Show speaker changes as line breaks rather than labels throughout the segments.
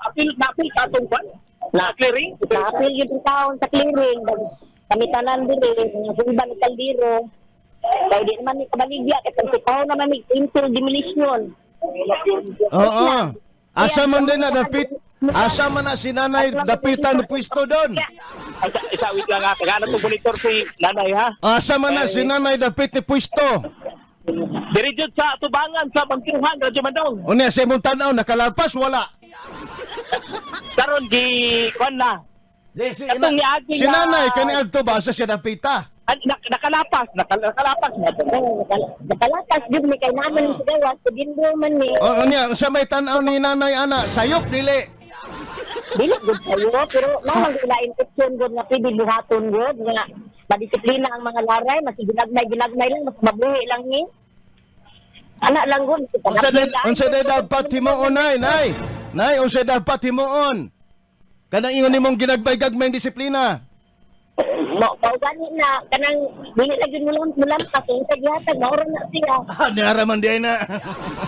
Apil na apil ka atong kwan? Na clearing?
Naapil yun ang taon sa clearing. Kami tanan diri, mga sulban ni kaldero. Kaya di naman ni kabaligya, kaya pagsipaw naman ni infill demolition.
Oo. Asa man din na dapit? Asa man na si nanay dapitan pwesto doon?
Ay, isa wait lang ha. Kagana itong monitor si nanay ha.
Asa man na si nanay dapit ni pwesto?
Diri jud sa tubangan sa Bangkuhan, Radyo Mandong.
Unya sa imong tan-aw nakalapas wala.
Karon gi kwan na.
Di, si,
Katong niagi
si nanay kani adto ba asa siya dapita?
Nakalapas, nakalapas na to.
Oo, nakalapas yun ni kay naman sa gawas, sa gindo man ni.
O unya sa may tan-aw ni nanay ana sayop dili.
Dili gud kayo, pero naman ila option gud nga pwede buhaton gud nga madisiplina ang mga laray, mas ginagmay-ginagmay lang, mas mabuhi lang ni. Ana lang gud.
Unsa day dapat himuon nay, nay? Nay, unsa dapat himuon? Kanang ingon nimong ginagbay-gagmay disiplina.
Mo mao gani na kanang dili lagi mulam mulampas sa gihatag maura na siya.
Ah, niara man di ay na.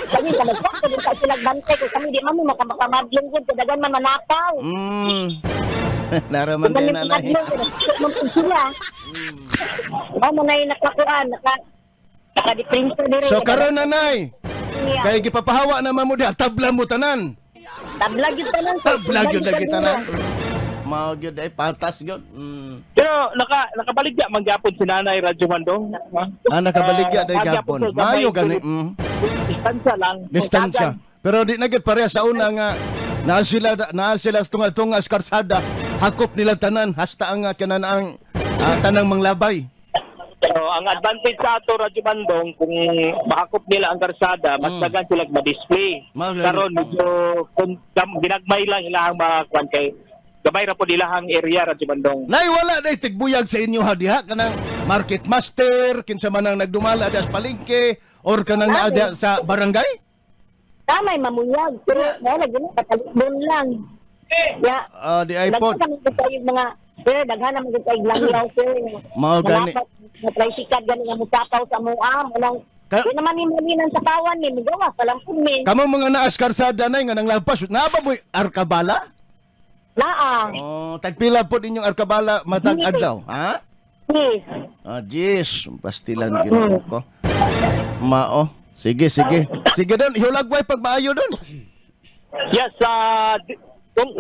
Kami sa magpakto din sa sila bantay kay kami di man mo makamadlong gud kay dagan man manakaw.
Nara man di
Kung
na nay.
madlong gud man pud sila. Mao man nay nakakuan naka naka-diferensya diri.
So karon nanay, kay gipapahawa naman mo diha tabla mo tanan.
Tabla gyud tanan.
Tabla gyud lagi tanan. Mao gyud ay patas gyud.
Pero nakabaligya man gyapon si nanay, Radyo Mandong. Ha?
Ah, nakabaligya day
Ah,
gyapon.
gyapon,
Maayo
gamay,
gani.
Distansya lang.
Distansya. Pero di na gyud pareha sa una nga naa sila sa tunga-tunga sa karsada. Hakop nila tanan hasta ang kanan ang tanang manglabay.
Pero ang advantage sa ato, Radyo Mandong, kung mahakop nila ang karsada, mas dagan sila ma-display. Karon medyo kung ginagmay lang ilahang mga kwan kay gamay ra po nilahang area, Radyo Mandong.
Nay wala day tigbuyag sa inyo ha diha kanang market master kinsa man ang nagdumala diha sa palengke or kanang naa diha sa barangay?
Tamay mamuyag pero wala gyud katalikdon lang. Ya.
Ah, di ay pod.
Daghan naman kayo mga sir, daghan naman kayo langyaw sir.
Mao gani.
Malapat na tricycle gani nga musapaw sa mua, munang di naman ni malinan sa pawan ni mugawas pa lang pud ni.
Kamo mga naas karsada nay nga nanglampas naa ba moy arkabala?
Naa.
Oh, tagpila pod inyong arkabala matag adlaw, ha?
Yes.
Ah, jeez, pastilan Ginoo ko. Mao. Sige, sige. Sige don, ihulagway pag maayo don.
Yes, kung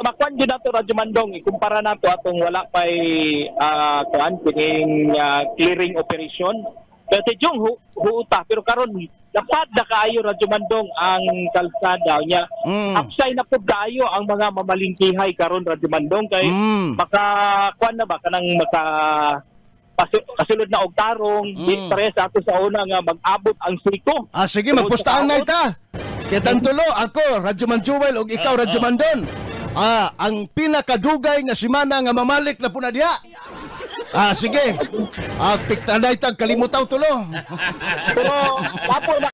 makuan jud nato, Radyo Mandong, ikumpara nato atong wala pay kuan kining clearing operation. Kasi yung huuta pero karon dapat na kaayo, Radyo Mandong, ang kalsada nya. Upside na pud kaayo ang mga mamalingkihay karon, Radyo Mandong, kay maka kuan na ba kanang maka kasulod na og tarong, di pareha sa ato sa una nga mag-abot ang siko.
Ah, sige,
Tungod sa
magpustahan na
kaabot.
ita. Kitang tulo, ako, Radyo Man Jewel, ug ikaw, Radyo Mandon. Ah, ang pinakadugay nga simana nga mamalik na po na diha. Ah, sige. Ah, piktanay tag kalimutaw tulo.
Pero dapo na